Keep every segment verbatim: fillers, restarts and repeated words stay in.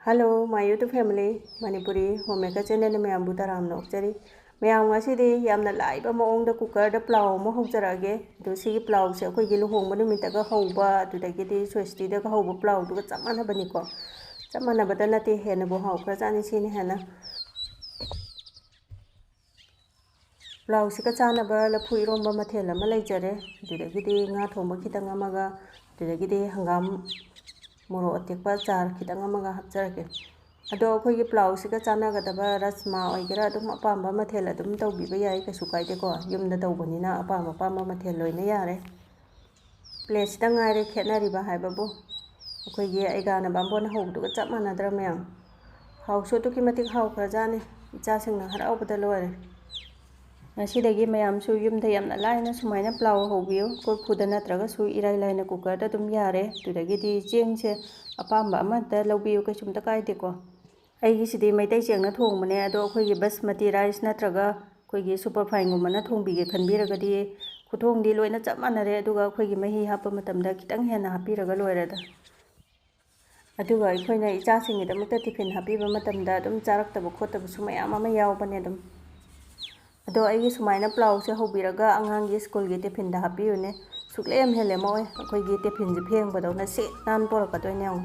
Hello, my YouTube family, Manipuri Homemaker channelꯅ ꯃꯌꯥꯝꯕꯨ ꯇꯔꯥꯝꯅ ꯑꯣꯛꯆꯔꯤ꯫ ꯃꯌꯥꯝ, ꯉꯁꯤꯗꯤ ꯌꯥꯝꯅ ꯂꯥꯏꯕ ꯃꯑꯣꯡꯗ cookerꯗ ꯄ꯭ꯂꯥꯎ ꯑꯃ ꯍꯧꯖꯔꯛꯑꯒꯦ꯫ ꯑꯗꯣ ꯁꯤꯒꯤ ꯄ꯭ꯂꯥꯎꯁꯦ ꯑꯩꯈꯣꯏꯒꯤ ꯂꯨꯍꯣꯡꯕ ꯅꯨꯃꯤꯠꯇꯒ ꯍꯧꯕ, ꯑꯗꯨꯗꯒꯤꯗꯤ ꯁꯣꯁꯇꯤꯗꯒ ꯍꯧꯕ ꯄ꯭ꯂꯥꯎꯗꯨꯒ ꯆꯞ ꯃꯥꯟꯅꯕꯅꯤꯀꯣ꯫ ꯆꯞ ꯃꯥꯟꯅꯕꯗ ꯅꯠꯇꯦ, ꯍꯦꯟꯅꯕꯨ ꯍꯥꯎꯈ꯭ꯔꯖꯥꯠꯅꯤ ꯁꯤꯅ ꯍꯦꯟꯅ꯫ ꯄ꯭ꯂꯥꯎꯁꯤꯒ ꯆꯥꯅꯕ ꯂꯐꯨ ꯏꯔꯣꯝꯕ ꯃꯊꯦꯜ ꯑꯃ ꯂꯩꯖꯔꯦ꯫ ꯑꯗꯨꯗꯒꯤꯗꯤ ꯉꯥ ꯊꯣꯡꯕ ꯈꯤꯇꯪ ꯑꯃꯒ, ꯑꯗꯨꯗꯒꯤꯗꯤ ꯍꯪꯒꯥꯝ ꯃꯣꯔꯣꯛ ꯑꯇꯦꯛꯄ ꯑꯆꯥꯔ ꯈꯤꯇꯪ ꯑꯃꯒ ꯍꯥꯞꯆꯔꯒꯦ꯫ ꯑꯗꯣ ꯑꯩꯈꯣꯏꯒꯤ ꯄ꯭ꯂꯥꯎꯁꯤꯒ ꯆꯥꯟꯅꯒꯗꯕ ꯔꯁꯃꯥ ꯑꯣꯏꯒꯦꯔꯥ ꯑꯗꯨꯝ ꯑꯄꯥꯝꯕ ꯃꯊꯦꯜ ꯑꯗꯨꯝ ꯇꯧꯕꯤꯕ ꯌꯥꯏ, ꯀꯩꯁꯨ ꯀꯥꯏꯗꯦꯀꯣ꯫ ꯌꯨꯝꯗ ꯇꯧꯕꯅꯤꯅ ꯑꯄꯥꯝ ꯑꯄꯥꯝꯕ ꯃꯊꯦꯜ ꯂꯣꯏꯅ ꯌꯥꯔꯦ꯫ ꯄ꯭ꯂꯦꯠꯁꯤꯗ ꯉꯥꯏꯔꯦ ꯈꯦꯠꯅꯔꯤꯕ ꯍꯥꯏꯕꯕꯨ꯫ ꯑꯩꯈꯣꯏꯒꯤ ꯑꯩꯒꯥꯅ ꯕꯥꯝꯕꯣꯟꯅ ꯍꯧꯕꯗꯨꯒ ꯆꯞ ꯃꯥꯟꯅꯗ꯭ꯔꯥ ꯃꯌꯥꯝ? ꯍꯥꯎꯁꯨ ꯑꯗꯨꯛꯀꯤ ꯃꯇꯤꯛ ꯍꯥꯎꯈ꯭ꯔꯖꯥꯠꯅꯤ꯫ ꯏꯆꯥꯁꯤꯡꯅ ꯍꯔꯥꯎꯕꯗ ꯂꯣꯏꯔꯦ꯫ ꯉꯁꯤꯗꯒꯤ ꯃꯌꯥꯝꯁꯨ ꯌꯨꯝꯗ ꯌꯥꯝꯅ ꯂꯥꯏꯅ ꯁꯨꯃꯥꯏꯅ ꯄ꯭ꯂꯥꯎ ꯍꯧꯕꯤꯌꯨ꯫ ꯀꯣꯔꯐꯨꯗ ꯅꯠꯇ꯭ꯔꯒꯁꯨ ꯏꯔꯥꯏ ꯂꯥꯏꯅ cookerꯗ ꯑꯗꯨꯝ ꯌꯥꯔꯦ꯫ ꯑꯗꯨꯗꯒꯤꯗꯤ ꯆꯦꯡꯁꯦ ꯑꯄꯥꯝꯕ ꯑꯃꯗ ꯂꯧꯕꯤꯌꯨ, ꯀꯩꯁꯨꯝꯇ ꯀꯥꯏꯗꯦꯀꯣ꯫ ꯑꯩꯒꯤꯁꯤꯗꯤ ꯃꯩꯇꯩ ꯆꯦꯡꯅ ꯊꯣꯡꯕꯅꯦ, ꯑꯗꯣ ꯑꯩꯈꯣꯏꯒꯤ ꯕꯁꯃꯇꯤ rice ꯅꯠꯇ꯭ꯔꯒ ꯑꯩꯈꯣꯏꯒꯤ super fineꯒꯨꯝꯕꯅ ꯊꯣꯡꯕꯤꯒꯦ ꯈꯟꯕꯤꯔꯒꯗꯤ ꯈꯨꯊꯣꯡꯗꯤ ꯂꯣꯏꯅ ꯆꯞ ꯃꯥꯟꯅꯔꯦ, ꯑꯗꯨꯒ ꯑꯩꯈꯣꯏꯒꯤ ꯃꯍꯤ ꯍꯥꯞꯄ ꯃꯇꯝꯗ ꯈꯤꯇꯪ ꯍꯦꯟꯅ ꯍꯥꯞꯄꯤꯔꯒ ꯂꯣꯏꯔꯦꯗ꯫ ꯑꯗꯨꯒ ꯑꯩꯈꯣꯏꯅ ꯏꯆꯥꯁꯤꯡꯒꯤꯗꯃꯛꯇ tiffin ꯍꯥꯞꯄꯤꯕ ꯃꯇꯝꯗ ꯑꯗꯨꯝ ꯆꯥꯔꯛꯇꯕ ꯈꯣꯠꯇꯕꯁꯨ ꯃꯌꯥꯝ ꯑꯃ ꯌꯥꯎꯕꯅꯦ ꯑꯗꯨꯝ꯫ ꯑꯗꯣ ꯑꯩꯒꯤ ꯁꯨꯃꯥꯏꯅ ꯄ꯭ꯂꯥꯎꯁꯦ ꯍꯧꯕꯤꯔꯒ ꯑꯉꯥꯡꯒꯤ ꯁ꯭ꯀꯨꯜꯒꯤ tiffinꯗ ꯍꯥꯞꯄꯤꯌꯨꯅꯦ꯫ ꯁꯨꯛꯂꯦꯝ ꯍꯦꯜꯂꯦꯝꯃꯛꯑꯣꯏ꯫ ꯑꯩꯈꯣꯏꯒꯤ tiffinꯁꯦ ꯐꯦꯡꯕꯗꯧꯅ ꯁꯤꯠ ꯅꯥꯟ ꯄꯣꯔꯛꯀꯗꯣꯏꯅꯦ ꯌꯦꯡꯉꯣ꯫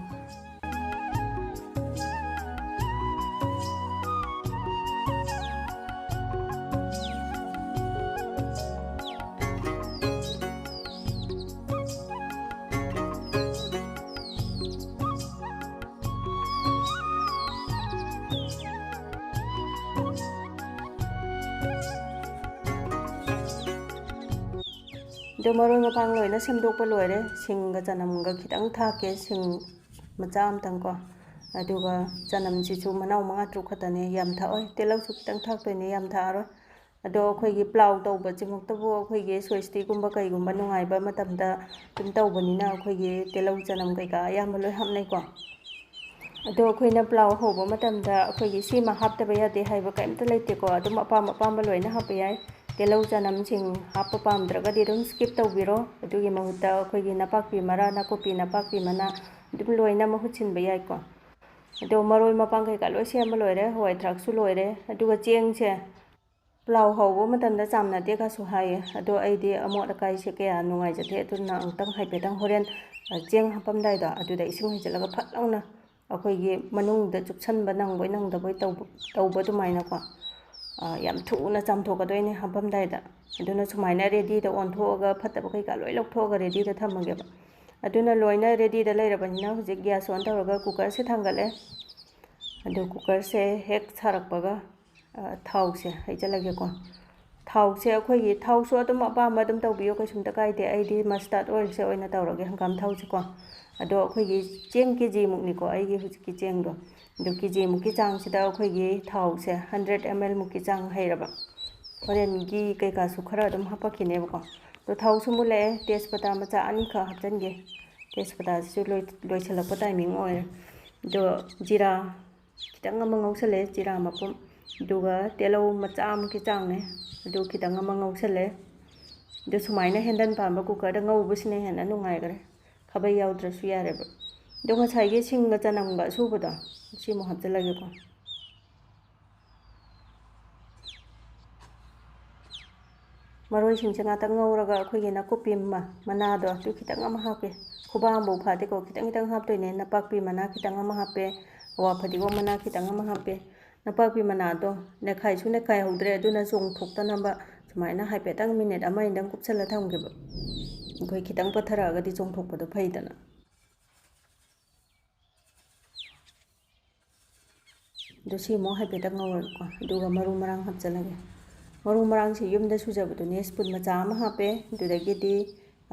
ꯑꯗꯣ ꯃꯔꯣꯏ ꯃꯄꯥꯡ ꯂꯣꯏꯅ ꯁꯦꯝꯗꯣꯛꯄ ꯂꯣꯏꯔꯦ꯫ ꯁꯤꯡꯒ ꯆꯅꯝꯒ ꯈꯤꯇꯪ ꯊꯥꯛꯀꯦ, ꯁꯤꯡ ꯃꯆꯥ ꯑꯃꯇꯪ ꯀꯣ꯫ ꯑꯗꯨꯒ ꯆꯅꯝꯁꯤꯁꯨ ꯃꯅꯥꯎ ꯃꯉꯥ ꯇꯔꯨꯛ ꯈꯛꯇꯅꯦ, ꯌꯥꯝ ꯊꯥꯛꯑꯣꯏ꯫ ꯇꯤꯜꯍꯧꯁꯨ ꯈꯤꯇꯪ ꯊꯥꯛꯇꯣꯏꯅꯦ, ꯌꯥꯝ ꯊꯥꯛꯑꯔꯣꯏ꯫ ꯑꯗꯣ ꯑꯩꯈꯣꯏꯒꯤ ꯄ꯭ꯂꯥꯎ ꯇꯧꯕꯁꯤꯃꯛꯇꯕꯨ ꯑꯩꯈꯣꯏꯒꯤ ꯁꯣꯏꯁꯇꯤꯒꯨꯝꯕ ꯀꯩꯒꯨꯝꯕ ꯅꯨꯡꯉꯥꯏꯕ ꯃꯇꯝꯗ ꯑꯗꯨꯝ ꯇꯧꯕꯅꯤꯅ ꯑꯩꯈꯣꯏꯒꯤ ꯇꯤꯜꯍꯧ ꯆꯅꯝ ꯀꯩꯀꯥ ꯑꯌꯥꯝꯕ ꯂꯣꯏ ꯍꯥꯞꯅꯩꯀꯣ꯫ ꯑꯗꯣ ꯑꯩꯈꯣꯏꯅ ꯄ꯭ꯂꯥꯎ ꯍꯧꯕ ꯃꯇꯝꯗ ꯑꯩꯈꯣꯏꯒꯤ ꯁꯤꯃ ꯍꯥꯞꯇꯕ ꯌꯥꯗꯦ ꯍꯥꯏꯕ ꯀꯔꯤꯝꯇ ꯂꯩꯇꯦꯀꯣ꯫ ꯑꯗꯨꯝ ꯑꯄꯥꯝ ꯑꯄꯥꯝꯕ ꯂꯣꯏꯅ ꯍꯥꯞꯄ ꯌꯥꯏ꯫ ꯇꯤꯜꯍꯧ ꯆꯅꯝꯁꯤꯡ ꯍꯥꯞꯄ ꯄꯥꯝꯗ꯭ꯔꯒꯗꯤ ꯑꯗꯨꯝ skip ꯇꯧꯕꯤꯔꯣ꯫ ꯑꯗꯨꯒꯤ ꯃꯍꯨꯠꯇ ꯑꯩꯈꯣꯏꯒꯤ ꯅꯄꯥꯛꯄꯤ ꯃꯔꯥ, ꯅꯥꯀꯨꯞꯄꯤ ꯅꯄꯥꯛꯄꯤ ꯃꯅꯥ ꯑꯗꯨꯝ ꯂꯣꯏꯅ ꯃꯍꯨꯠ ꯁꯤꯟꯕ ꯌꯥꯏꯀꯣ꯫ ꯑꯗꯣ ꯃꯔꯣꯏ ꯃꯄꯥꯡ ꯀꯩꯀꯥ ꯂꯣꯏ ꯁꯦꯝꯕ ꯂꯣꯏꯔꯦ, ꯍꯋꯥꯏ ꯊ꯭ꯔꯥꯛꯁꯨ ꯂꯣꯏꯔꯦ꯫ ꯑꯗꯨꯒ ꯆꯦꯡꯁꯦ ꯄ꯭ꯂꯥꯎ ꯍꯧꯕ ꯃꯇꯝꯗ ꯆꯥꯝꯅꯗꯦ ꯀꯥꯁꯨ ꯍꯥꯏꯌꯦ꯫ ꯑꯗꯣ ꯑꯩꯗꯤ ꯑꯃꯣꯠ ꯑꯀꯥꯏꯁꯦ ꯀꯌꯥ ꯅꯨꯡꯉꯥꯏꯖꯗꯦ, ꯑꯗꯨꯅ ꯑꯃꯨꯛꯇꯪ ꯍꯥꯏꯐꯦꯠꯇꯪ ꯍꯣꯔꯦꯟ, ꯑ, ꯆꯦꯡ ꯍꯥꯞꯄꯝꯗꯥꯏꯗꯣ ꯑꯗꯨꯗ ꯏꯁꯤꯡ ꯍꯩꯖꯤꯜꯂꯒ ꯐꯠ ꯂꯥꯎꯅ ꯑꯩꯈꯣꯏꯒꯤ ꯃꯅꯨꯡꯗ ꯆꯨꯞꯁꯟꯕ ꯅꯪꯕꯣꯏ ꯅꯪꯗꯕꯣꯏ ꯇꯧꯕ, ꯇꯧꯕ ꯑꯗꯨꯃꯥꯏꯅꯀꯣ, ꯑ, ꯌꯥꯝ ꯊꯨꯅ ꯆꯥꯝꯊꯣꯛꯀꯗꯣꯏꯅꯦ ꯍꯥꯞꯄꯝꯗꯥꯏꯗ꯫ ꯑꯗꯨꯅ ꯁꯨꯃꯥꯏꯅ ꯔꯦꯗꯤꯗ ꯑꯣꯟꯊꯣꯛꯑꯒ ꯐꯠꯇꯕ ꯀꯩꯀꯥ ꯂꯣꯏ ꯂꯧꯊꯣꯛꯑꯒ ꯔꯦꯗꯤꯗ ꯊꯝꯃꯒꯦꯕ꯫ ꯑꯗꯨꯅ ꯂꯣꯏꯅ ꯔꯦꯗꯤꯗ ꯂꯩꯔꯕꯅꯤꯅ ꯍꯧꯖꯤꯛ ꯒ꯭ꯌꯥꯁ ꯑꯣꯟ ꯇꯧꯔꯒ ꯀꯨꯀꯔꯁꯦ ꯊꯥꯡꯒꯠꯂꯦ꯫ ꯑꯗꯨ ꯀꯨꯀꯔꯁꯦ ꯍꯦꯛ ꯁꯥꯔꯛꯄꯒ, ꯑ, ꯊꯥꯎꯁꯦ ꯍꯩꯖꯤꯜꯂꯒꯦꯀꯣ꯫ ꯊꯥꯎꯁꯦ ꯑꯩꯈꯣꯏꯒꯤ ꯊꯥꯎꯁꯨ ꯑꯗꯨꯝ ꯑꯄꯥꯝꯕ ꯑꯗꯨꯝ ꯇꯧꯕꯤꯌꯨ, ꯀꯩꯁꯨꯝꯇ ꯀꯥꯏꯗꯦ꯫ ꯑꯩꯗꯤ ꯃꯁꯇꯥꯔꯗ ꯑꯣꯏꯜꯁꯦ ꯑꯣꯏꯅ ꯇꯧꯔꯒꯦ, ꯍꯪꯒꯥꯝ ꯊꯥꯎꯁꯦꯀꯣ꯫ ꯑꯗꯣ ꯑꯩꯈꯣꯏꯒꯤ ꯆꯦꯡ ꯀꯦ ꯖꯤ ꯃꯨꯛꯅꯤꯀꯣ ꯑꯩꯒꯤ ꯍꯧꯖꯤꯛꯀꯤ ꯆꯦꯡꯗꯣ꯫ ꯑꯗꯣ ꯀꯦ ꯖꯤ ꯃꯨꯛꯀꯤ ꯆꯥꯡꯁꯤꯗ ꯑꯩꯈꯣꯏꯒꯤ ꯊꯥꯎꯁꯦ ꯍꯟꯗ꯭ꯔꯦꯠ ꯑꯦꯝ ꯑꯦꯜ ꯃꯨꯛꯀꯤ ꯆꯥꯡ ꯍꯩꯔꯕ꯫ ꯍꯣꯔꯦꯟ ꯘꯤ ꯀꯩꯀꯥꯁꯨ ꯈꯔ ꯑꯗꯨꯝ ꯍꯥꯄꯛꯈꯤꯅꯦꯕꯀꯣ꯫ ꯑꯗꯣ ꯊꯥꯎꯁꯨ ꯃꯨꯜꯂꯛꯑꯦ, ꯇꯦꯖꯄꯇꯥ ꯃꯆꯥ ꯑꯅꯤꯈꯛ ꯍꯥꯞꯆꯤꯟꯒꯦ꯫ ꯇꯦꯖꯄꯇꯥꯁꯤꯁꯨ ꯂꯣꯏ-, ꯂꯣꯏꯁꯤꯜꯂꯛꯄ ꯇꯥꯏꯃꯤꯡ ꯑꯣꯏꯔꯦ꯫ ꯑꯗꯣ ꯖꯤꯔꯥ ꯈꯤꯇꯪ ꯑꯃ ꯉꯧꯁꯜꯂꯦ, ꯖꯤꯔꯥ ꯃꯄꯨꯝ, ꯑꯗꯨꯒ ꯇꯤꯜꯍꯧ ꯃꯆꯥ ꯑꯃꯨꯛꯀꯤ ꯆꯥꯡꯅꯦ, ꯑꯗꯨ ꯈꯤꯇꯪ ꯑꯃ ꯉꯧꯁꯜꯂꯦ꯫ ꯑꯗꯨ ꯁꯨꯃꯥꯏꯅ ꯍꯦꯟꯗꯟ ꯄꯥꯟꯕ ꯀꯨꯀꯔꯗ ꯉꯧꯕꯁꯤꯅ ꯍꯦꯟꯅ ꯅꯨꯡꯉꯥꯏꯈ꯭ꯔꯦ, ꯈꯥꯕꯩ ꯌꯥꯎꯗ꯭ꯔꯁꯨ ꯌꯥꯔꯦꯕ꯫ ꯑꯗꯣ ꯉꯁꯥꯏꯒꯤ ꯁꯤꯡꯒ ꯆꯅꯝꯒ ꯑꯁꯨꯕꯗꯣ ꯁꯤꯃꯨꯛ ꯍꯥꯞꯆꯤꯜꯂꯒꯦꯀꯣ꯫ ꯃꯔꯣꯏꯁꯤꯡꯁꯦ ꯉꯥꯛꯇꯪ ꯉꯧꯔꯒ ꯑꯩꯈꯣꯏꯒꯤ ꯅꯥꯀꯨꯞꯄꯤ ꯃ-, ꯃꯅꯥꯗꯣ ꯑꯗꯨ ꯈꯤꯇꯪ ꯑꯃ ꯍꯥꯞꯀꯦ꯫ ꯈꯨꯕꯥꯝꯐꯧ ꯐꯥꯗꯦꯀꯣ, ꯈꯤꯇꯪ ꯈꯤꯇꯪ ꯍꯥꯞꯇꯣꯏꯅꯦ꯫ ꯅꯄꯥꯛꯄꯤ ꯃꯅꯥ ꯈꯤꯇꯪ ꯑꯃ ꯍꯥꯞꯄꯦ, ꯑꯋꯥ ꯐꯗꯤꯒꯣꯝ ꯃꯅꯥ ꯈꯤꯇꯪ ꯑꯃ ꯍꯥꯞꯄꯦ꯫ ꯅꯄꯥꯛꯄꯤ ꯃꯅꯥꯗꯣ ꯅꯦꯈꯥꯏꯁꯨ ꯅꯦꯈꯥꯏꯍꯧꯗ꯭ꯔꯦ, ꯑꯗꯨꯅ ꯆꯣꯡꯊꯣꯛꯇꯅꯕ ꯁꯨꯃꯥꯏꯅ ꯍꯥꯏꯐꯦꯠꯇꯪ ꯃꯤꯅꯤꯠ ꯑꯃ ꯑꯅꯤꯗꯪ ꯀꯨꯞꯁꯜꯂ ꯊꯝꯒꯦꯕ꯫ ꯑꯩꯈꯣꯏ ꯈꯤꯇꯪ ꯄꯠꯊꯔꯛꯑꯒꯗꯤ ꯆꯣꯡꯊꯣꯛꯄꯗꯣ ꯐꯩꯗꯅ꯫ ꯑꯗꯨ ꯁꯤ ꯑꯃꯨꯛ ꯍꯥꯏꯐꯦꯠꯇꯪ ꯉꯧꯔꯒꯦꯀꯣ, ꯑꯗꯨꯒ ꯃꯔꯨ ꯃꯔꯥꯡ ꯍꯥꯞꯆꯤꯜꯂꯒꯦ꯫ ꯃꯔꯨ ꯃꯔꯥꯡꯁꯤ ꯌꯨꯝꯗ ꯁꯨꯖꯕꯗꯨꯅꯦ, ꯁ꯭ꯄꯨꯟ ꯃꯆꯥ ꯑꯃ ꯍꯥꯞꯄꯦ, ꯑꯗꯨꯗꯒꯤꯗꯤ,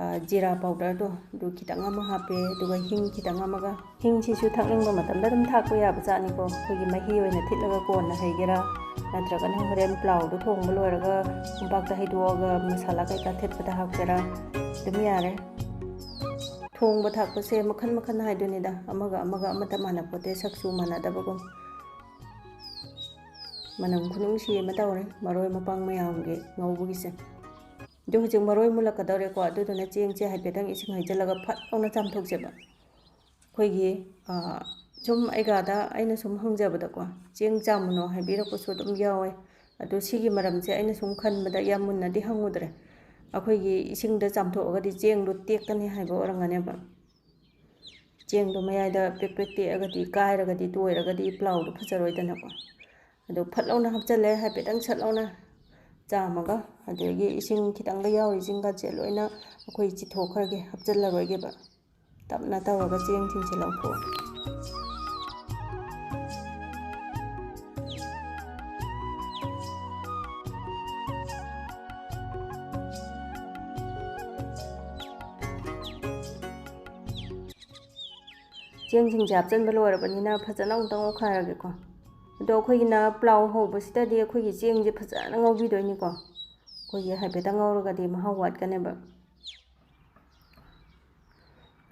ꯑ, ꯖꯤꯔꯥ ꯄꯥꯎꯗꯔꯗꯣ ꯑꯗꯨ ꯈꯤꯇꯪ ꯑꯃ ꯍꯥꯞꯄꯦ, ꯑꯗꯨꯒ ꯍꯤꯡ ꯈꯤꯇꯪ ꯑꯃꯒ꯫ ꯍꯤꯡꯁꯤꯁꯨ ꯊꯥꯛꯅꯤꯡꯕ ꯃꯇꯝꯗ ꯑꯗꯨꯝ ꯊꯥꯛꯄ ꯌꯥꯕ ꯖꯥꯠꯅꯤꯀꯣ꯫ ꯑꯩꯈꯣꯏꯒꯤ ꯃꯍꯤ ꯑꯣꯏꯅ ꯊꯤꯠꯂꯒ ꯀꯣꯟꯅ ꯍꯩꯒꯦꯔꯥ, ꯅꯠꯇ꯭ꯔꯒꯅ ꯍꯣꯔꯦꯟ ꯄ꯭ꯂꯥꯎꯗꯣ ꯊꯣꯡꯕ ꯂꯣꯏꯔꯒ ꯀꯣꯝꯄꯥꯛꯇ ꯍꯩꯗꯣꯛꯑꯒ ꯃꯁꯥꯂꯥ ꯀꯩꯀꯥ ꯊꯤꯠꯄꯗ ꯍꯥꯞꯀꯦꯔꯥ, ꯑꯗꯨꯝ ꯌꯥꯔꯦ꯫ ꯊꯣꯡꯕ ꯊꯥꯛꯄꯁꯦ ꯃꯈꯜ ꯃꯈꯜ ꯍꯥꯏꯗꯨꯅꯤꯗ, ꯑꯃꯒ ꯑꯃꯒ ꯑꯃꯠꯇ ꯃꯥꯟꯅꯄꯣꯠꯇꯦ, ꯁꯛꯁꯨ ꯃꯥꯟꯅꯗꯕꯒꯨꯝ꯫ ꯃꯅꯝ ꯈꯨꯅꯨꯡꯁꯤ ꯑꯃ ꯇꯧꯔꯦ ꯃꯔꯣꯏ ꯃꯄꯥꯡ ꯃꯌꯥꯝꯒꯤ ꯉꯧꯕꯒꯤꯁꯦ꯫ ꯑꯗꯨ ꯍꯧꯖꯤꯛ ꯃꯔꯣꯏ ꯃꯨꯜꯂꯛꯀꯗꯧꯔꯦꯀꯣ, ꯑꯗꯨꯗꯨꯅ ꯆꯦꯡꯁꯦ ꯍꯥꯏꯐꯦꯠꯇꯪ ꯏꯁꯤꯡ ꯍꯩꯖꯤꯜꯂꯒ ꯐꯠ ꯂꯥꯎꯅ ꯆꯥꯝꯊꯣꯛꯁꯦꯕ꯫ ꯑꯩꯈꯣꯏꯒꯤ, ꯑ, ꯁꯨꯝ ꯑꯩꯒꯥꯗ ꯑꯩꯅ ꯁꯨꯝ ꯍꯪꯖꯕꯗꯀꯣ, ꯆꯦꯡ ꯆꯥꯝꯃꯨꯅꯣ ꯍꯥꯏꯕꯤꯔꯛꯄꯁꯨ ꯑꯗꯨꯝ ꯌꯥꯎꯋꯦ꯫ ꯑꯗꯨ ꯁꯤꯒꯤ ꯃꯔꯝꯁꯦ ꯑꯩꯅ ꯁꯨꯝ ꯈꯟꯕꯗ ꯌꯥꯝ ꯃꯨꯟꯅꯗꯤ ꯍꯪꯉꯨꯗ꯭ꯔꯦ꯫ ꯑꯩꯈꯣꯏꯒꯤ ꯏꯁꯤꯡꯗ ꯆꯥꯝꯊꯣꯛꯑꯒꯗꯤ ꯆꯦꯡꯗꯣ ꯇꯦꯛꯀꯅꯤ ꯍꯥꯏꯕ ꯑꯣꯏꯔꯝꯒꯅꯦꯕ꯫ ꯆꯦꯡꯗꯣ ꯃꯌꯥꯏꯗ ꯄꯦꯛ ꯄꯦꯛ ꯇꯦꯛꯑꯒꯗꯤ, ꯀꯥꯏꯔꯒꯗꯤ, ꯇꯣꯏꯔꯒꯗꯤ ꯄ꯭ꯂꯥꯎꯗꯣ ꯐꯖꯔꯣꯏꯗꯅꯀꯣ꯫ ꯑꯗꯣ ꯐꯠ ꯂꯥꯎꯅ ꯍꯥꯞꯆꯜꯂꯦ, ꯍꯥꯏꯐꯦꯠꯇꯪ ꯁꯠ ꯂꯥꯎꯅ ꯆꯥꯝꯃꯒ, ꯑꯗꯒꯤ ꯏꯁꯤꯡ ꯈꯤꯇꯪꯒ ꯌꯥꯎꯔꯤꯁꯤꯡꯒꯁꯦ ꯂꯣꯏꯅ ꯑꯩꯈꯣꯏ ꯆꯤꯊꯣꯛꯈ꯭ꯔꯒꯦ, ꯍꯥꯞꯆꯜꯂꯔꯣꯏꯒꯦꯕ꯫ ꯇꯞꯅ ꯇꯧꯔꯒ ꯆꯦꯡꯁꯤꯡꯁꯦ ꯂꯧꯊꯣꯛꯑꯣ꯫ ꯆꯦꯡꯁꯤꯡꯁꯦ ꯍꯥꯞꯆꯤꯟꯕ ꯂꯣꯏꯔꯕꯅꯤꯅ ꯐꯖꯅ ꯑꯃꯨꯛꯇꯪ ꯑꯣꯠꯈꯥꯏꯔꯒꯦꯀꯣ꯫ ꯑꯗꯣ ꯑꯩꯈꯣꯏꯒꯤꯅ ꯄ꯭ꯂꯥꯎ ꯍꯧꯕꯁꯤꯗꯗꯤ ꯑꯩꯈꯣꯏꯒꯤ ꯆꯦꯡꯁꯦ ꯐꯖꯅ ꯉꯧꯕꯤꯗꯣꯏꯅꯤꯀꯣ꯫ ꯑꯩꯈꯣꯏꯒꯤ ꯍꯥꯏꯐꯦꯠꯇꯪ ꯉꯧꯔꯒꯗꯤ ꯃꯍꯥꯎ ꯋꯥꯠꯀꯅꯦꯕ꯫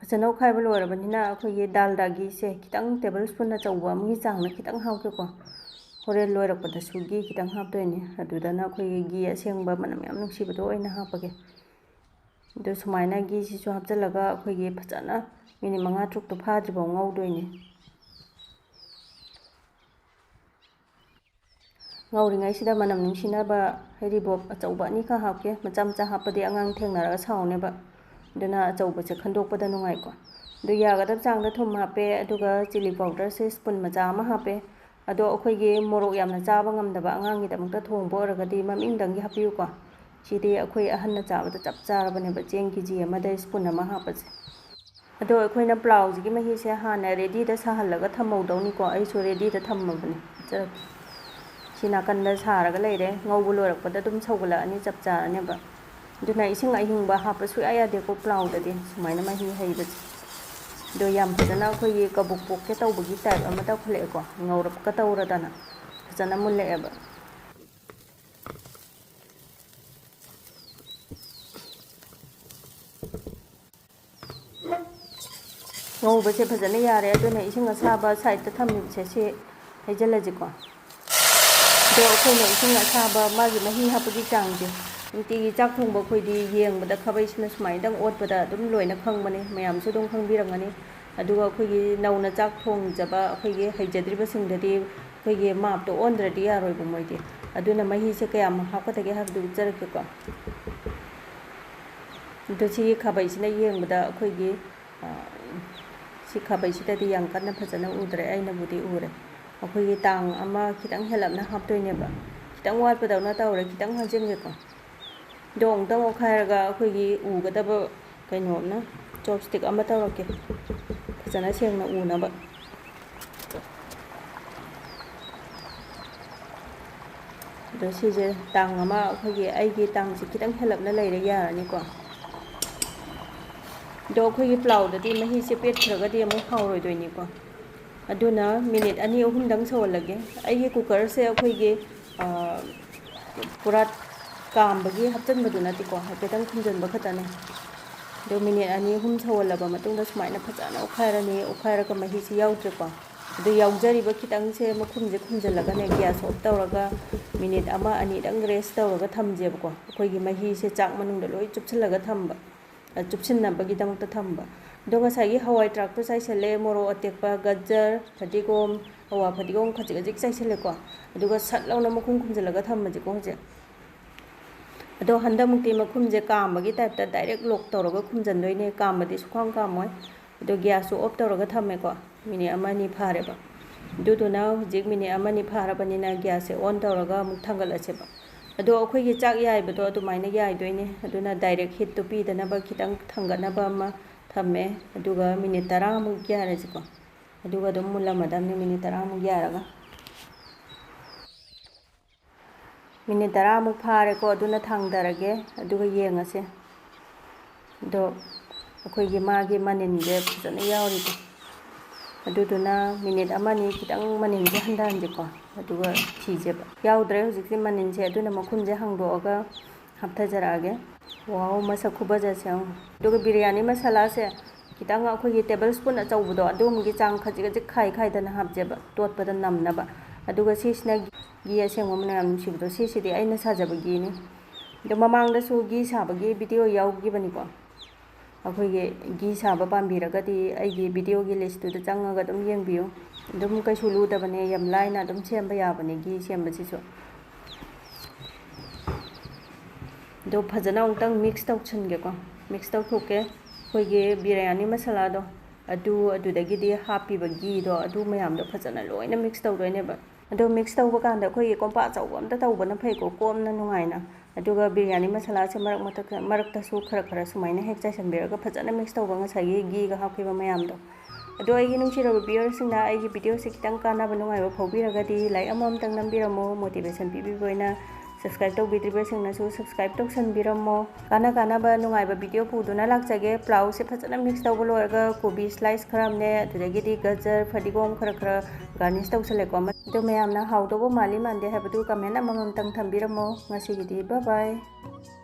ꯐꯖꯅ ꯑꯣꯠꯈꯥꯏꯕ ꯂꯣꯏꯔꯕꯅꯤꯅ ꯑꯩꯈꯣꯏꯒꯤ ꯗꯥꯜꯗꯥꯒꯤꯁꯦ ꯈꯤꯇꯪ, ꯇꯦꯕꯜ ꯁ꯭ꯄꯨꯟ ꯑꯆꯧꯕ ꯑꯃꯒꯤ ꯆꯥꯡꯅ ꯈꯤꯇꯪ ꯍꯥꯞꯀꯦꯀꯣ꯫ ꯍꯣꯔꯦꯟ ꯂꯣꯏꯔꯛꯄꯗꯁꯨ ꯘꯤ ꯈꯤꯇꯪ ꯍꯥꯞꯇꯣꯏꯅꯦ꯫ ꯑꯗꯨꯗꯅ ꯑꯩꯈꯣꯏꯒꯤ ꯘꯤ ꯑꯁꯦꯡꯕ ꯃꯅꯝ ꯌꯥꯝ ꯅꯨꯡꯁꯤꯕꯗꯣ ꯑꯣꯏꯅ ꯍꯥꯞꯄꯒꯦ꯫ ꯑꯗꯨ ꯁꯨꯃꯥꯏꯅ ꯘꯤꯁꯤꯁꯨ ꯍꯥꯞꯆꯤꯜꯂꯒ ꯑꯩꯈꯣꯏꯒꯤ ꯐꯖꯅ ꯃꯤꯅꯤꯠ ꯃꯉꯥ ꯇꯔꯨꯛꯇꯣ ꯐꯥꯗ꯭ꯔꯤꯐꯥꯎ ꯉꯧꯗꯣꯏꯅꯦ꯫ ꯉꯧꯔꯤꯉꯩꯁꯤꯗ ꯃꯅꯝ ꯅꯨꯡꯁꯤꯅꯕ ꯍꯩꯔꯤꯕꯣꯞ ꯑꯆꯧꯕ ꯑꯅꯤꯈꯛ ꯍꯥꯞꯀꯦ꯫ ꯃꯆꯥ ꯃꯆꯥ ꯍꯥꯞꯄꯗꯤ ꯑꯉꯥꯡ ꯊꯦꯡꯅꯔꯒ ꯁꯥꯎꯅꯦꯕ꯫ ꯑꯗꯨꯅ ꯑꯆꯧꯕꯁꯦ ꯈꯟꯗꯣꯛꯄꯗ ꯅꯨꯡꯉꯥꯏꯀꯣ꯫ ꯑꯗꯨ ꯌꯥꯒꯗꯕ ꯆꯥꯡꯗ ꯊꯨꯝ ꯍꯥꯞꯄꯦ, ꯑꯗꯨꯒ ꯆꯤꯂꯤ ꯄꯥꯎꯗꯔꯁꯦ ꯁ꯭ꯄꯨꯟ ꯃꯆꯥ ꯑꯃ ꯍꯥꯞꯄꯦ꯫ ꯑꯗꯣ ꯑꯩꯈꯣꯏꯒꯤ ꯃꯣꯔꯣꯛ ꯌꯥꯝꯅ ꯆꯥꯕ ꯉꯝꯗꯕ ꯑꯉꯥꯡꯒꯤꯗꯃꯛꯇ ꯊꯣꯡꯕ ꯑꯣꯏꯔꯒꯗꯤ ꯃꯃꯤꯡꯗꯪꯒꯤ ꯍꯥꯞꯄꯤꯌꯨꯀꯣ꯫ ꯁꯤꯗꯤ ꯑꯩꯈꯣꯏ ꯑꯍꯟꯅ ꯆꯥꯕꯗ ꯆꯞ ꯆꯥꯔꯕꯅꯦꯕ, ꯆꯦꯡ ꯀꯦ ꯖꯤ ꯑꯃꯗ ꯁ꯭ꯄꯨꯟ ꯑꯃ ꯍꯥꯞꯄꯁꯦ꯫ ꯑꯗꯣ ꯑꯩꯈꯣꯏꯅ ꯄ꯭ꯂꯥꯎꯁꯤꯒꯤ ꯃꯍꯤꯁꯦ ꯍꯥꯟꯅ ꯔꯦꯗꯤꯗ ꯁꯥꯍꯜꯂꯒ ꯊꯝꯍꯧꯗꯧꯅꯤꯀꯣ꯫ ꯑꯩꯁꯨ ꯔꯦꯗꯤꯗ ꯊꯝꯃꯕꯅꯦ꯫ ꯎꯠꯆꯔꯛꯀꯦ꯫ ꯁꯤ ꯅꯥꯀꯟꯗ ꯁꯥꯔꯒ ꯂꯩꯔꯦ꯫ ꯉꯧꯕ ꯂꯣꯏꯔꯛꯄꯗ ꯑꯗꯨꯝ ꯁꯧꯒꯠꯂꯛꯑꯅꯤ, ꯆꯞ ꯆꯥꯔꯅꯦꯕ꯫ ꯑꯗꯨꯅ ꯏꯁꯤꯡ ꯑꯍꯤꯡꯕ ꯍꯥꯞꯄ ꯁꯨꯡꯌꯥ ꯌꯥꯗꯦꯀꯣ ꯄ꯭ꯂꯥꯎꯗꯗꯤ, ꯁꯨꯃꯥꯏꯅ ꯃꯍꯤ ꯍꯩꯕꯁꯦ꯫ ꯑꯗꯣ ꯌꯥꯝ ꯐꯖꯅ ꯑꯩꯈꯣꯏꯒꯤ ꯀꯕꯣꯛ ꯄꯣꯛꯀꯦ ꯇꯧꯕꯒꯤ ꯇꯥꯏꯞ ꯑꯃ ꯇꯧꯈꯠꯂꯛꯑꯦꯀꯣ, ꯉꯧꯔꯞꯀ ꯇꯧꯔꯗꯅ ꯐꯖꯅ ꯃꯨꯜꯂꯛꯑꯦꯕ꯫ ꯉꯧꯕꯁꯦ ꯐꯖꯅ ꯌꯥꯔꯦ, ꯑꯗꯨꯅ ꯏꯁꯤꯡ ꯑꯁꯥꯕ ꯁꯥꯏꯠꯇ ꯊꯝꯃꯤꯕꯁꯦ ꯁꯤ ꯍꯩꯖꯤꯜꯂꯁꯤꯀꯣ꯫ ꯑꯗꯣ ꯑꯩꯈꯣꯏꯅ ꯏꯁꯤꯡ ꯑꯁꯥꯕ ꯃꯥꯒꯤ ꯃꯍꯤ ꯍꯥꯞꯄꯒꯤ ꯆꯥꯡꯁꯦ ꯅꯨꯡꯇꯤꯒꯤ ꯆꯥꯛ ꯊꯣꯡꯕ ꯑꯩꯈꯣꯏꯗꯤ ꯌꯦꯡꯕꯗ ꯈꯥꯕꯩꯁꯤꯅ ꯁꯨꯃꯥꯏꯅꯗꯪ ꯑꯣꯠꯄꯗ ꯑꯗꯨꯝ ꯂꯣꯏꯅ ꯈꯪꯕꯅꯦ, ꯃꯌꯥꯝꯁꯨ ꯑꯗꯨꯝ ꯈꯪꯕꯤꯔꯝꯒꯅꯤ꯫ ꯑꯗꯨꯒ ꯑꯩꯈꯣꯏꯒꯤ ꯅꯧꯅ ꯆꯥꯛ ꯊꯣꯡꯖꯕ ꯑꯩꯈꯣꯏꯒꯤ ꯍꯩꯖꯗ꯭ꯔꯤꯕꯁꯤꯡꯗꯗꯤ ꯑꯩꯈꯣꯏꯒꯤ ꯃꯥꯞꯇꯣ ꯑꯣꯟꯗ꯭ꯔꯗꯤ ꯌꯥꯔꯣꯏꯕ ꯃꯣꯏꯗꯤ꯫ ꯑꯗꯨꯅ ꯃꯍꯤꯁꯦ ꯀꯌꯥꯝ ꯍꯥꯞꯀꯗꯒꯦ ꯍꯥꯏꯕꯗꯨ ꯎꯠꯆꯔꯛꯀꯦꯀꯣ꯫ ꯑꯗꯣ ꯁꯤꯒꯤ ꯈꯥꯕꯩꯁꯤꯅ ꯌꯦꯡꯕꯗ ꯑꯩꯈꯣꯏꯒꯤ, ꯑ, ꯁꯤ ꯈꯥꯕꯩꯁꯤꯗꯗꯤ ꯌꯥꯝ ꯀꯟꯅ ꯐꯖꯅ ꯎꯗ꯭ꯔꯦ, ꯑꯩꯅꯕꯨꯗꯤ ꯎꯔꯦ꯫ ꯑꯩꯈꯣꯏꯒꯤ ꯇꯥꯡ ꯑꯃ ꯈꯤꯇꯪ ꯍꯦꯜꯂꯞꯅ ꯍꯥꯞꯇꯣꯏꯅꯦꯕ꯫ ꯈꯤꯇꯪ ꯋꯥꯠꯄꯗꯧꯅ ꯇꯧꯔꯦ, ꯈꯤꯇꯪ ꯍꯥꯞꯆꯤꯟꯒꯦꯀꯣ꯫ ꯑꯗꯣ ꯑꯃꯨꯛꯇꯪ ꯑꯣꯠꯈꯥꯏꯔꯒ ꯑꯩꯈꯣꯏꯒꯤ ꯎꯒꯗꯕ ꯀꯩꯅꯣꯝꯅ, ꯆꯣꯞꯁ꯭ꯇꯤꯛ ꯑꯃ ꯇꯧꯔꯛꯀꯦ꯫ ꯐꯖꯅ ꯁꯦꯡꯅ ꯎꯅꯕ꯫ ꯑꯗꯣ ꯁꯤꯁꯦ ꯇꯥꯡ ꯑꯃ, ꯑꯩꯈꯣꯏꯒꯤ, ꯑꯩꯒꯤ ꯇꯥꯡꯁꯦ ꯈꯤꯇꯪ ꯍꯦꯜꯂꯞꯅ ꯂꯩꯔꯦ, ꯌꯥꯔꯅꯤꯀꯣ꯫ ꯑꯗꯣ ꯑꯩꯈꯣꯏꯒꯤ ꯄ꯭ꯂꯥꯎꯗꯗꯤ ꯃꯍꯤꯁꯦ ꯄꯦꯠꯈ꯭ꯔꯒꯗꯤ ꯑꯃꯨꯛ ꯍꯥꯎꯔꯣꯏꯗꯣꯏꯅꯤꯀꯣ꯫ ꯑꯗꯨꯅ ꯃꯤꯅꯤꯠ ꯑꯅꯤ ꯑꯍꯨꯝꯗꯪ ꯁꯧꯍꯜꯂꯒꯦ꯫ ꯑꯩꯒꯤ ꯀꯨꯀꯔꯁꯦ ꯑꯩꯈꯣꯏꯒꯤ, ꯑ, ꯄꯨꯔꯥ ꯀꯥꯝꯕꯒꯤ ꯍꯥꯞꯆꯤꯟꯕꯗꯨ ꯅꯠꯇꯦꯀꯣ, ꯍꯥꯏꯐꯦꯠꯇꯪ ꯈꯨꯝꯖꯤꯟꯕ ꯈꯛꯇꯅꯦ꯫ ꯑꯗꯣ ꯃꯤꯅꯤꯠ ꯑꯅꯤ ꯑꯍꯨꯝ ꯁꯧꯍꯜꯂꯕ ꯃꯇꯨꯡꯗ ꯁꯨꯃꯥꯏꯅ ꯐꯖꯅ ꯑꯣꯠꯈꯥꯏꯔꯅꯤ꯫ ꯑꯣꯠꯈꯥꯏꯔꯒ ꯃꯍꯤꯁꯤ ꯌꯥꯎꯗ꯭ꯔꯦꯀꯣ꯫ ꯑꯗꯨ ꯌꯥꯎꯖꯔꯤꯕ ꯈꯤꯇꯪꯁꯦ ꯃꯈꯨꯝꯁꯦ ꯈꯨꯝꯖꯤꯜꯂꯒꯅꯦ, gas off ꯇꯧꯔꯒ ꯃꯤꯅꯤꯠ ꯑꯃ ꯑꯅꯤꯗꯪ rest ꯇꯧꯔꯒ ꯊꯝꯁꯦꯕꯀꯣ꯫ ꯑꯩꯈꯣꯏꯒꯤ ꯃꯍꯤꯁꯦ ꯆꯥꯛ ꯃꯅꯨꯡꯗ ꯂꯣꯏ ꯆꯨꯞꯁꯤꯜꯂꯒ ꯊꯝꯕ, ꯑ, ꯆꯨꯞꯁꯤꯟꯅꯕꯒꯤꯗꯃꯛꯇ ꯊꯝꯕ꯫ ꯑꯗꯣ ꯉꯁꯥꯏꯒꯤ ꯍꯋꯥꯏ ꯊ꯭ꯔꯥꯛꯇꯣ ꯆꯥꯏꯁꯜꯂꯦ, ꯃꯣꯔꯣꯛ ꯑꯇꯦꯛꯄ, ꯒꯖꯔ, ꯐꯗꯤꯒꯣꯝ, ꯍꯋꯥ ꯐꯗꯤꯒꯣꯝ ꯈꯖꯤꯛ ꯈꯖꯤꯛ ꯆꯥꯏꯁꯜꯂꯦꯀꯣ꯫ ꯑꯗꯨꯒ ꯁꯠ ꯂꯥꯎꯅ ꯃꯈꯨꯝ ꯈꯨꯝꯖꯤꯜꯂꯒ ꯊꯝꯃꯁꯤꯀꯣ ꯍꯧꯖꯤꯛ꯫ ꯑꯗꯣ ꯍꯟꯗꯛꯃꯨꯛꯇꯤ ꯃꯈꯨꯝꯁꯦ ꯀꯥꯝꯕꯒꯤ type ꯇ direct lock ꯇꯧꯔꯒ ꯈꯨꯝꯖꯤꯟꯗꯣꯏꯅꯦ꯫ ꯀꯥꯝꯕꯗꯤ ꯁꯨꯛꯀꯥꯝ ꯀꯥꯝꯃꯣꯏ꯫ ꯑꯗꯣ gas ꯁꯨ off ꯇꯧꯔꯒ ꯊꯝꯃꯦꯀꯣ꯫ ꯃꯤꯅꯤꯠ ꯑꯃ ꯑꯅꯤ ꯐꯥꯔꯦꯕ꯫ ꯑꯗꯨꯗꯨꯅ ꯍꯧꯖꯤꯛ ꯃꯤꯅꯤꯠ ꯑꯃ ꯑꯅꯤ ꯐꯥꯔꯕꯅꯤꯅ gas ꯁꯦ on ꯇꯧꯔꯒ ꯑꯃꯨꯛ ꯊꯥꯡꯒꯠꯂꯁꯦꯕ꯫ ꯑꯗꯣ ꯑꯩꯈꯣꯏꯒꯤ ꯆꯥꯛ ꯌꯥꯏꯕꯗꯣ ꯑꯗꯨꯃꯥꯏꯅ ꯌꯥꯏꯗꯣꯏꯅꯦ꯫ ꯑꯗꯨꯅ direct heat ꯇꯣ ꯄꯤꯗꯅꯕ ꯈꯤꯇꯪ ꯊꯥꯡꯒꯠꯅꯕ ꯑꯃ ꯊꯝꯃꯦ꯫ ꯑꯗꯨꯒ ꯃꯤꯅꯤꯠ ꯇꯔꯥꯃꯨꯛ ꯌꯥꯏꯔꯁꯤꯀꯣ꯫ ꯑꯗꯨꯒ ꯑꯗꯨꯝ ꯃꯨꯜꯂꯝꯃꯗꯕꯅꯤ ꯃꯤꯅꯤꯠ ꯇꯔꯥꯃꯨꯛ ꯌꯥꯏꯔꯒ꯫ ꯃꯤꯅꯤꯠ ꯇꯔꯥꯃꯨꯛ ꯐꯥꯔꯦꯀꯣ, ꯑꯗꯨꯅ ꯊꯥꯡꯗꯔꯒꯦ, ꯑꯗꯨꯒ ꯌꯦꯡꯉꯁꯦ꯫ ꯑꯗꯣ ꯑꯩꯈꯣꯏꯒꯤ ꯃꯥꯒꯤ ꯃꯅꯤꯟꯁꯦ ꯐꯖꯅ ꯌꯥꯎꯔꯤꯗꯣ꯫ ꯑꯗꯨꯗꯨꯅ ꯃꯤꯅꯤꯠ ꯑꯃ ꯑꯅꯤ ꯈꯤꯇꯪ ꯃꯅꯤꯟꯁꯦ ꯍꯟꯊꯍꯟꯁꯦꯀꯣ, ꯑꯗꯨꯒ ꯊꯤꯁꯦꯕ꯫ ꯌꯥꯎꯗ꯭ꯔꯦ ꯍꯧꯖꯤꯛꯇꯤ ꯃꯅꯤꯟꯁꯦ, ꯑꯗꯨꯅ ꯃꯈꯨꯝꯁꯦ ꯍꯥꯡꯗꯣꯛꯑꯒ ꯍꯥꯞꯊꯖꯔꯛꯑꯒꯦ꯫ Wow, ꯃꯁꯛ ꯈꯨꯐꯖꯁꯦ ꯌꯦꯡꯉꯣ꯫ ꯑꯗꯨꯒ ꯕꯤꯔꯌꯥꯅꯤ ꯃꯁꯥꯂꯥꯁꯦ ꯈꯤꯇꯪ ꯑꯩꯈꯣꯏꯒꯤ table spoon ꯑꯆꯧꯕꯗꯣ ꯑꯗꯨꯒꯨꯝꯕꯒꯤ ꯆꯥꯡ ꯈꯖꯤꯛ ꯈꯖꯤꯛ ꯈꯥꯏ ꯈꯥꯏꯗꯅ ꯍꯥꯞꯆꯦꯕ, ꯇꯣꯠꯄꯗ ꯅꯝꯅꯕ꯫ ꯑꯗꯨꯒ ꯁꯤꯁꯤꯅ ꯘꯤ ꯑꯁꯦꯡꯕ ꯃꯅꯝ ꯌꯥꯝ ꯅꯨꯡꯁꯤꯕꯗꯣ, ꯁꯤꯁꯤꯗꯤ ꯑꯩꯅ ꯁꯥꯖꯕ ꯘꯤꯅꯤ꯫ ꯑꯗꯣ ꯃꯃꯥꯡꯗꯁꯨ ꯘꯤ ꯁꯥꯕꯒꯤ video ꯌꯥꯎꯈꯤꯕꯅꯤꯀꯣ꯫ ꯑꯩꯈꯣꯏꯒꯤ ꯘꯤ ꯁꯥꯕ ꯄꯥꯝꯕꯤꯔꯒꯗꯤ ꯑꯩꯒꯤ ꯚꯤꯗꯤꯑꯣꯒꯤ ꯂꯤꯁꯇꯨꯗ ꯆꯪꯉꯒ ꯑꯗꯨꯝ ꯌꯦꯡꯕꯤꯌꯨ꯫ ꯑꯗꯨꯝ ꯀꯩꯁꯨ ꯂꯨꯗꯕꯅꯦ, ꯌꯥꯝ ꯂꯥꯏꯅ ꯑꯗꯨꯝ ꯁꯦꯝꯕ ꯌꯥꯕꯅꯦ ꯘꯤ ꯁꯦꯝꯕꯁꯤꯁꯨ꯫ ꯑꯗꯣ ꯐꯖꯅ ꯑꯃꯨꯛꯇꯪ ꯃꯤꯛꯁ ꯇꯧꯁꯟꯒꯦꯀꯣ꯫ ꯃꯤꯛꯁ ꯇꯧꯊꯣꯛꯀꯦ꯫ ꯑꯩꯈꯣꯏꯒꯤ ꯕꯤꯔꯌꯥꯅꯤ ꯃꯁꯥꯂꯥꯗꯣ, ꯑꯗꯨ, ꯑꯗꯨꯗꯒꯤꯗꯤ ꯍꯥꯞꯄꯤꯕ ꯘꯤꯗꯣ, ꯑꯗꯨ ꯃꯌꯥꯝꯗꯣ ꯐꯖꯅ ꯂꯣꯏꯅ ꯃꯤꯛꯁ ꯇꯧꯗꯣꯏꯅꯦꯕ꯫ ꯑꯗꯣ ꯃꯤꯛꯁ ꯇꯧꯕ ꯀꯥꯟꯗ ꯑꯩꯈꯣꯏꯒꯤ ꯀꯣꯝꯄꯥꯛ ꯑꯆꯧꯕ ꯑꯝꯇ ꯇꯧꯕꯅ ꯐꯩꯀꯣ, ꯀꯣꯝꯅ ꯅꯨꯡꯉꯥꯏꯅ꯫ ꯑꯗꯨꯒ ꯕꯤꯔꯌꯥꯅꯤ ꯃꯁꯥꯂꯥꯁꯦ ꯃꯔꯛ ꯃꯔꯛꯇ, ꯃꯔꯛꯇꯁꯨ ꯈꯔ ꯈꯔ ꯁꯨꯃꯥꯏꯅ ꯍꯦꯛ ꯆꯥꯏꯁꯟꯕꯤꯔꯒ ꯐꯖꯅ ꯃꯤꯛꯁ ꯇꯧꯕ, ꯉꯁꯥꯏꯒꯤ ꯘꯤꯒ ꯍꯥꯞꯈꯤꯕ ꯃꯌꯥꯝꯗꯣ꯫ ꯑꯗꯣ ꯑꯩꯒꯤ ꯅꯨꯡꯁꯤꯔꯕ ꯚꯤꯌꯔꯁꯤꯡꯅ ꯑꯩꯒꯤ ꯚꯤꯗꯤꯑꯣꯁꯦ ꯈꯤꯇꯪ ꯀꯥꯟꯅꯕ ꯅꯨꯡꯉꯥꯏꯕ ꯐꯥꯎꯕꯤꯔꯒꯗꯤ ꯂꯥꯏꯛ ꯑꯃꯃꯝꯇꯪ ꯅꯝꯕꯤꯔꯝꯃꯣ, ꯃꯣꯇꯤꯚꯦꯁꯟ ꯄꯤꯕꯤꯕ ꯑꯣꯏꯅ꯫ ꯁꯕꯁꯀ꯭ꯔꯥꯏꯕ ꯇꯧꯕꯤꯗ꯭ꯔꯤꯕꯁꯤꯡꯅꯁꯨ ꯁꯕꯁꯀ꯭ꯔꯥꯏꯕ ꯇꯧꯁꯟꯕꯤꯔꯝꯃꯣ꯫ ꯀꯥꯟꯅ ꯀꯥꯟꯅꯕ ꯅꯨꯡꯉꯥꯏꯕ ꯚꯤꯗꯤꯑꯣ ꯄꯨꯗꯨꯅ ꯂꯥꯛꯆꯒꯦ꯫ ꯄ꯭ꯂꯥꯎꯁꯦ ꯐꯖꯅ ꯃꯤꯛꯁ ꯇꯧꯕ ꯂꯣꯏꯔꯒ ꯀꯣꯕꯤ ꯁ꯭ꯂꯥꯏꯁ ꯈꯔ ꯑꯃꯅꯦ, ꯑꯗꯨꯗꯒꯤꯗꯤ ꯒꯖꯔ, ꯐꯗꯤꯒꯣꯝ ꯈꯔ ꯈꯔ ꯒꯥꯔꯅꯤꯁ ꯇꯧꯁꯜꯂꯦꯀꯣ꯫ ꯑꯗꯣ ꯃꯌꯥꯝꯅ ꯍꯥꯎꯗꯧꯕ ꯃꯥꯜꯂꯤ ꯃꯥꯟꯗꯦ ꯍꯥꯏꯕꯗꯨ ꯀꯃꯦꯟ ꯑꯃꯃꯝꯇꯪ ꯊꯝꯕꯤꯔꯝꯃꯣ꯫ ꯉꯁꯤꯒꯤꯗꯤ bye bye꯫